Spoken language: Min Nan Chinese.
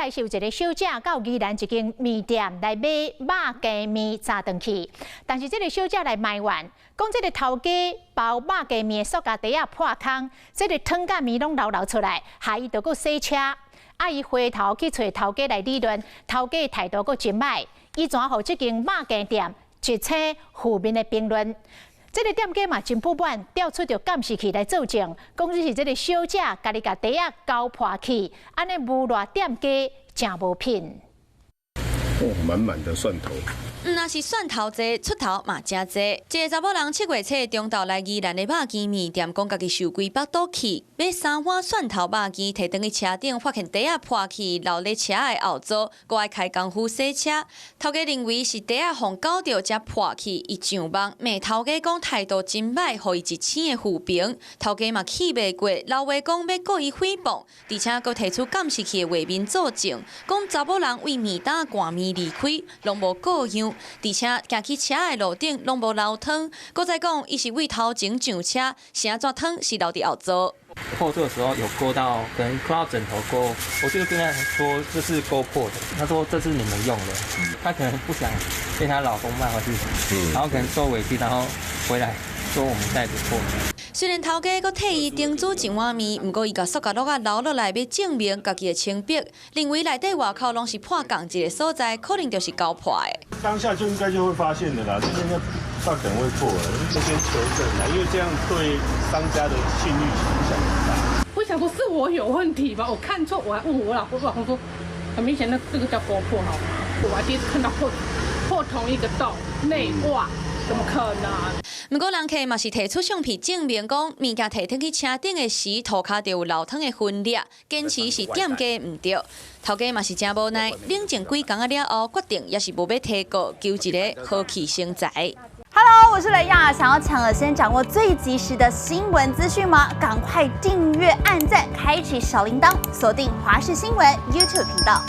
來是有一个小姐到宜蘭一間麵店來買肉羹麵早頓去，但是這个小姐來埋怨，講這个頭家包肉羹麵的塑膠袋仔破空，這个湯佮麵攏流流出來，害伊著閣洗車。啊，伊回頭去揣頭家來理論，頭家態度閣真䆀，伊怎予這間肉羹店一星負面的評論。這个店家嘛真不滿，調出著監視器來作證，講這是這个小姐家己共袋仔勾破去，按呢誣賴店家誠無品。哦，滿滿的蒜頭。毋但是蒜頭濟，出頭嘛誠濟。一个查某人7月初中晝來宜蘭的肉羹麵店，講家己受規腹肚氣，買三碗蒜頭肉羹，提轉去車頂，發現袋仔破去，留咧車的後座，閣愛開工夫洗車。頭家認為是袋仔予勾著才破去，伊上網罵頭家講態度真䆀，予伊一星的負評。頭家嘛氣袂過，鬧話講欲告伊誹謗，而且閣提出監視器的畫面作證，講查某人為麵擔灌麵離開，攏無顧樣。而且行去車的路頂攏無流湯，閣再講伊是為頭前上車，是按怎湯是留佇後座。後座的時候有勾到，可能勾到枕頭勾，我就跟他說這是勾破的，他說這是你們用的，他可能不想被他老公罵或是，然後可能受委屈，然後回來說我們袋子破。雖然頭家閣替伊叮煮一碗麵，毋過伊共塑膠袋仔留落來，欲證明家己的清白，認為內底外口攏是破仝一个所在，可能就是勾破的。當下就應該就會發現的啦，這應該不大可能會破的，這先求證啦，因為這樣對商家的信譽影響很大。我想說是我有問題吧？我看錯，我還問我老公，我老公說很明顯，那這個叫勾破好嗎？我還第一次看到破破同一個洞內外，怎麼可能？毋過人客嘛是提出相片證明，講物件提轉去車頂的時，塗跤就有流湯的痕跡，堅持是店家毋對。頭家嘛是誠無奈，冷靜幾工仔了後，決定也是無欲提告，求一个和氣生財。 Hello，我是雷亞，想要搶先掌握最及時的新聞資訊嗎？趕快訂閱、按讚、開啟小鈴鐺，鎖定華視新聞 YouTube 頻道。